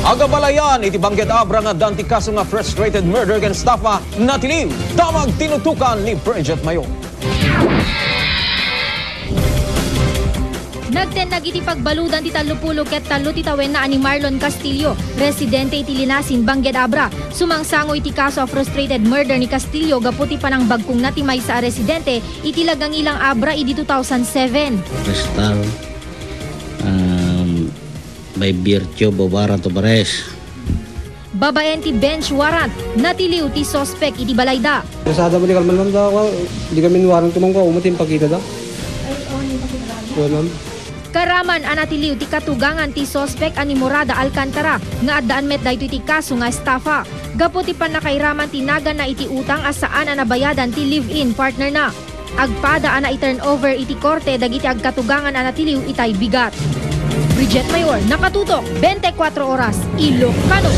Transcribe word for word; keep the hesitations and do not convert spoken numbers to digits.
Agabalayan iti Bangged Abra nga addan ti kaso nga frustrated murder ken estafa, natiliw. Damag tinutokan ni Bridget Mayor. Nagtennag iti pagbaludan ti tallopulo ket tallo ti tawenna a ni Marlon Castillo, residente iti Linasin, Bangged Abra. Sumangsango iti kaso a frustrated murder ni Castillo gapu ti panangbagkongna ti maysa a residente iti Lagangilang Abra idi two thousand seven. Arrestar, um, by virtue of warrant of arrest. Babaen ti bench warrant, natiliw ti suspek iti balayda. Nasada mo ni Carmen, ma'am, da, wa-, di kami warrant ko, ma'am, ko, umating pakita da. Kuwan, ma'am. Karaman a natiliw ti katugangan ti suspek a ni Morada Alcantara nga addaan met daytoy ti kaso nga estafa. Gapu ti pannakairaman ti naganna iti utang a saan a nabayadan ti live-in partner na. Agpada a nai-turnover iti korte dagiti agkatugangan a natiliw itay bigat. Bridget Mayor, nakatutok, twenty-four oras, Ilocano.